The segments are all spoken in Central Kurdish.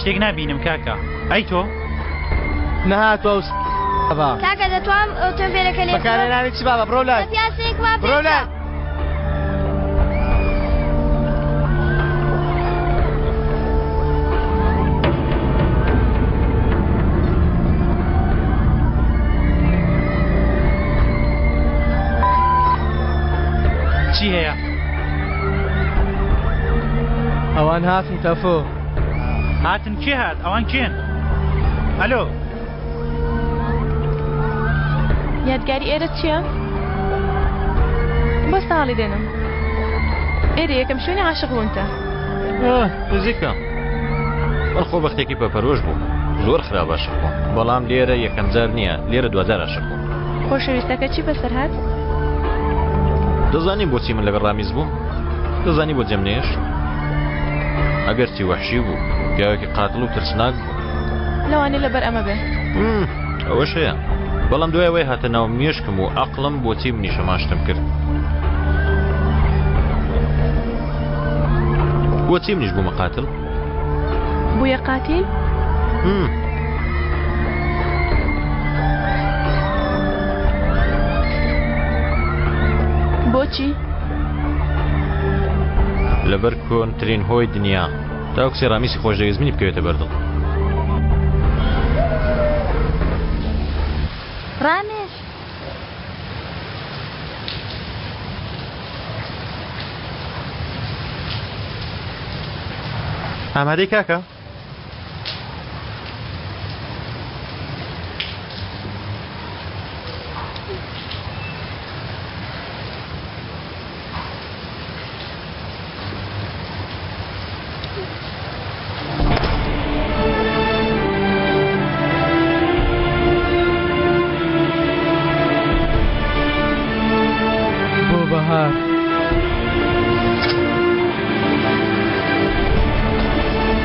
شتێک نابینم کاکە. ئەی تۆ؟ نەهاتووە ئەو بابا. کاکە دەتوانم ئۆتۆمبێلەکە لێ بخۆم؟ بەکارهێنانی چ بابا؟ بڕۆ لای. بە پیاسەیەک وا بڕۆ لای. پێ بکە. چی هەیە؟ ئەوان هاتن تەفۆ. هاتن کێ هات؟ ئەوان کێن؟ ئەلۆ. یادگاری ئێرە چییە؟ بۆ ساڵی دێنم. ئێرە یەکەم شوێنی عاشق بوونتە. نزیکە. من خۆ بەختێکی پەپەرۆش بووم. زۆر خراپ عاشق بووم. بەڵام لێرە یەکەم جار نییە، لێرە دواجار عاشق بووم. خۆشەویستەکە چی بەسەر هات؟ دەزانی بۆچی من لەگەڵ ڕامیز بووم؟ دەزانی بۆ جێم نێشت؟ ئەگەرچی وەحشی بوو، پیاوێکی قاتڵ و ترسناک بوو. لەوانەیە لەبەر ئەمە بێ. ئەوەش هەیە. بەڵام دوای ئەوەی هاتە ناو مێشکم و عەقڵم بۆچی منیش هەمان شتم کرد. بۆچی منیش بوومە قاتل؟ بوویە قاتیل؟ بۆچی؟ لەبەر کۆنترین هۆی دنیا تاوەکو سێرامیسی خۆشدەویست منی بکەوێتە بەردڵ. ڕامێش. ئامادەی کاکە؟ بۆ بەهار.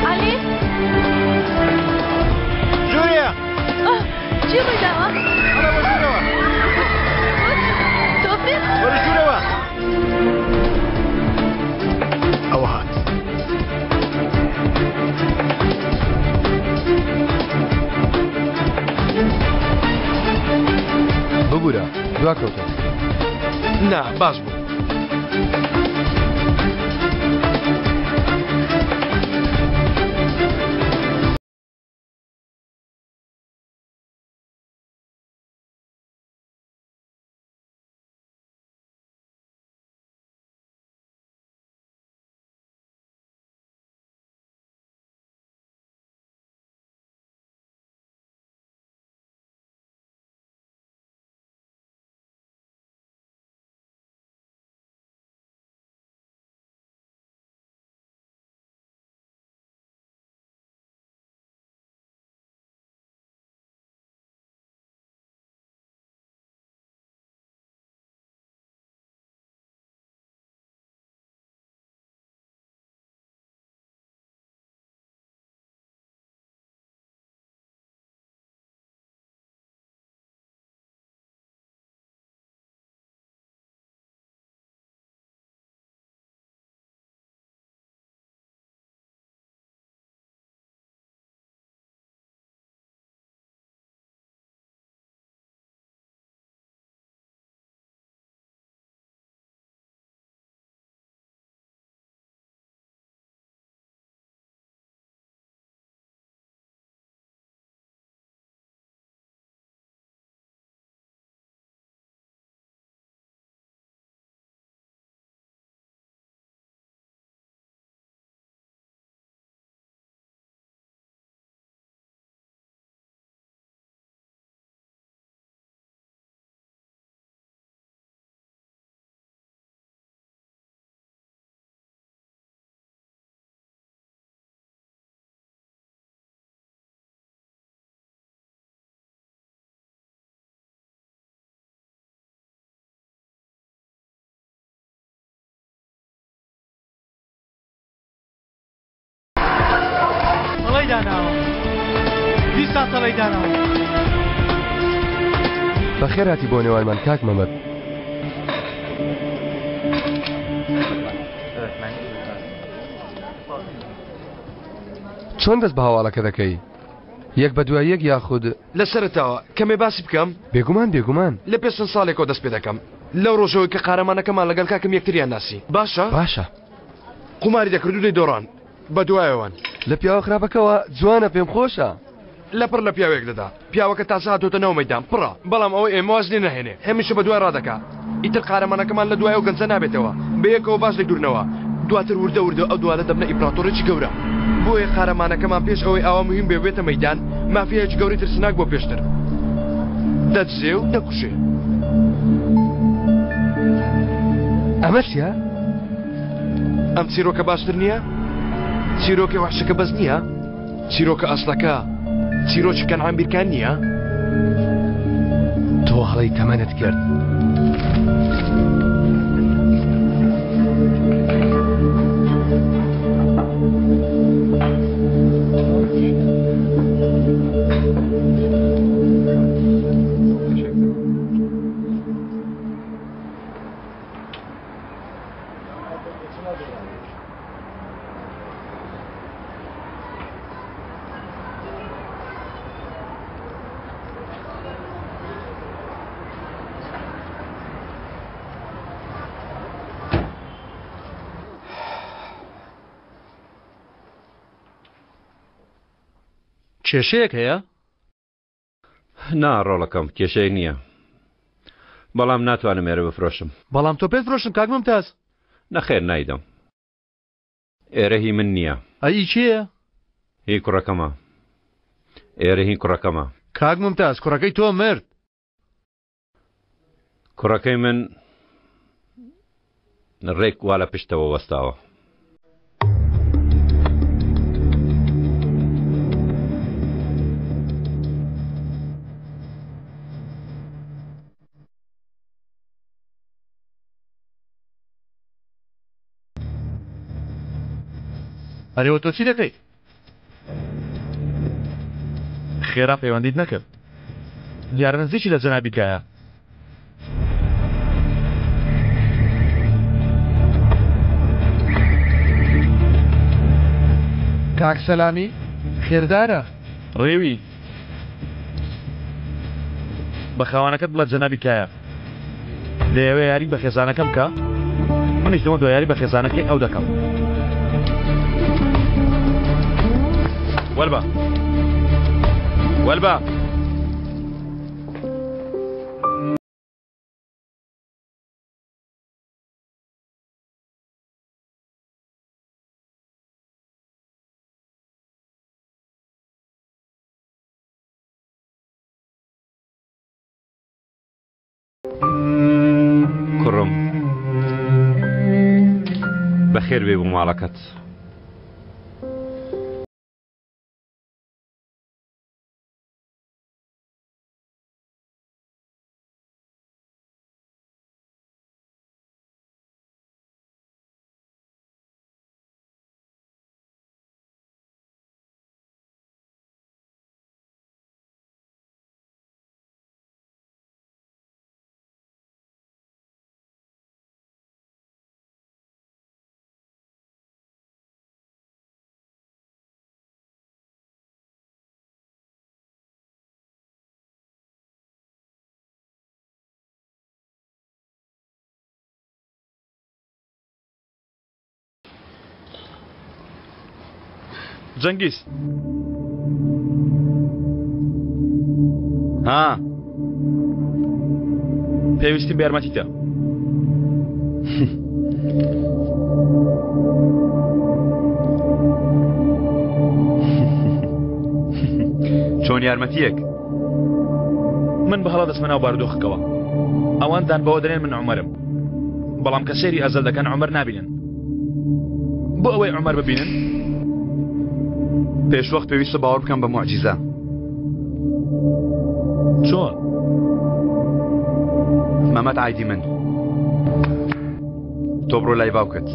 عەلی جولیا چی ڕوویداوە؟ ئەڵێ بۆ ژوورەوە. تۆفیق وەرە ژوورەوە. ئەوە هات. ببورە دواکەوتم. نا باش بوو. تەڵەی داناوە دیسان تەڵەی داناوە. بەخێر هاتی بۆ نێوانمان کاک مەمەد. چۆن دەست بە هەواڵەکە دەکەی؟ یەک بە دوای یەک یاخود؟ لە سەرەتاوە کەمێ باسی بکەم؟ بێگومان بێگومان. لە پێش چەند ساڵێکەوە دەست پێ دەکەم. لەو ڕۆژەوەی کە قارەمانەکەمان لەگەڵ کاکم یەکتریان ناسی. باشە؟ باشە. قوماری دەکرد و دەیدۆڕان. بە دوایەوەن. لە پیاوە خراپەکەوە جوانە پێم خۆشە. لەپڕ لە پیاوێک دەدا. پیاوەکە تازە هاتۆتە ناو مەیدان، پڕە، بەڵام ئەوەی ئێمە واز لێ ناهێنێ، هەمیشە بە دوای ڕادەکا. ئیتر قارەمانەکەمان لە دوای ئەو گەنجە نابێتەوە. بەیەکەوە باش دەیدورنەوە. دواتر وردە وردە ئەو دوانە دەبنە ئیمپراتۆرێکی گەورە. بۆیە قارەمانەکەمان پێش ئەوەی ئاوا موهیم بێ بێتە مەیدان، مافیایەکی گەورەی ترسناک بووە پێشتر. دەدزێ و دەکوژێ. ئەمە چییە؟ ئەم چیرۆکە باشتر نییە؟ چیرۆکی وەحشەکە بەس نییە؟ چیرۆکە ئەسڵەکە چیرۆکی کەنعان بیرکان نییە؟ تۆ هەڵەی تەمەنت کرد. کێشەیەک هەیە؟ نا ڕۆڵەکەم کێشەیەک نییە بەڵام ناتوانم ئێرە بفرۆشم. بەڵام تۆ پێت فرۆشتم کاک ممتاز. نەخێر نایدەم. ئێرە هی من نییە. ئەی ئی کێیە؟ هی کوڕەکەمە. ئێرە هی کوڕەکەمە. کاک مومتاز کوڕەکەی تۆ مرد. کوڕەکەی من ڕێک وا لە پشتەوە وەستاوە. ئەرێ تۆ چی دەکەی؟ خێرا پەیوەندیت نەکرد. دیارە نزیکی لە جەنابی کایە. کاک سەلامی خێردارە؟ ڕێوی بە خاوەنەکەت بڵێ جەنابی کایە دەیەوێ یاری بە خێزانەکەم بکا منیش لەوە دوا یاری بە خێزانەکەی ئەو دەکەم. وەلبە وەلبە. کوڕم بەخێر بێ بۆ ماڵەکەت. جەنگیز ها پێویستیم بە یارمەتیتە چۆن یارمەتیەک من بە هەڵە دەچمە ناو بارودۆخەکەوە ئەوان دان بەوە دەنێن من عومەرم بەڵام کە سەیری ئەزەل دەکەن عومەر نابینن بۆ ئەوەی عومەر ببینن پێشوەخت پێویستە باوەڕ بکەم بە موعجیزە چۆن مەمەد ئایدی من تۆ بڕۆ لای باوکت.